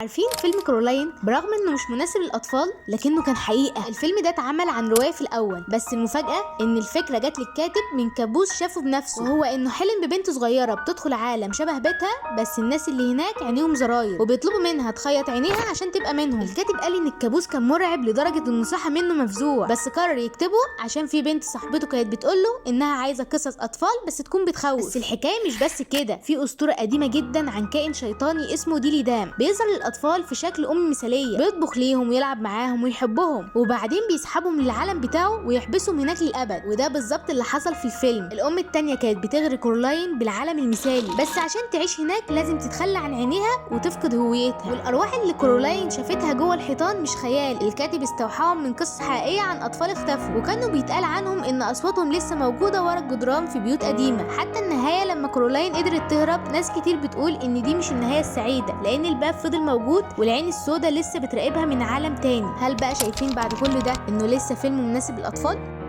عارفين فيلم كورولاين؟ برغم انه مش مناسب للاطفال لكنه كان حقيقة. الفيلم ده اتعمل عن رواية في الاول، بس المفاجاة ان الفكرة جت للكاتب من كابوس شافه بنفسه، وهو انه حلم ببنت صغيرة بتدخل عالم شبه بيتها، بس الناس اللي هناك عينيهم زراير وبيطلبوا منها تخيط عينيها عشان تبقى منهم. الكاتب قال ان الكابوس كان مرعب لدرجة انه صحى منه مفزوع، بس قرر يكتبه عشان في بنت صاحبته كانت بتقوله انها عايزه قصص اطفال بس تكون بتخوف. بس الحكاية مش بس كده، في اسطورة قديمة جدا عن كائن شيطاني اسمه ديلي دام، بيظهر للاطفال في شكل ام مثاليه، بيطبخ ليهم ويلعب معاهم ويحبهم، وبعدين بيسحبهم للعالم بتاعه ويحبسهم هناك للابد. وده بالظبط اللي حصل في الفيلم. الام التانية كانت بتغري كورولاين بالعالم المثالي، بس عشان تعيش هناك لازم تتخلى عن عينيها وتفقد هويتها. والارواح اللي كورولاين شافتها جوه الحيطان مش خيال، الكاتب استوحاهم من قصص حقيقية عن اطفال اختفوا، وكانوا بيتقال عنهم ان اصواتهم لسه موجودة ورا الجدران في بيوت قديمة. حتى النهاية لما كورولاين قدرت تهرب، ناس كتير بتقول ان دي مش النهاية السعيدة، لان الباب فضل موجود والعين السوداء لسه بتراقبها من عالم تاني. هل بقى شايفين بعد كل ده انه لسه فيلم مناسب للاطفال؟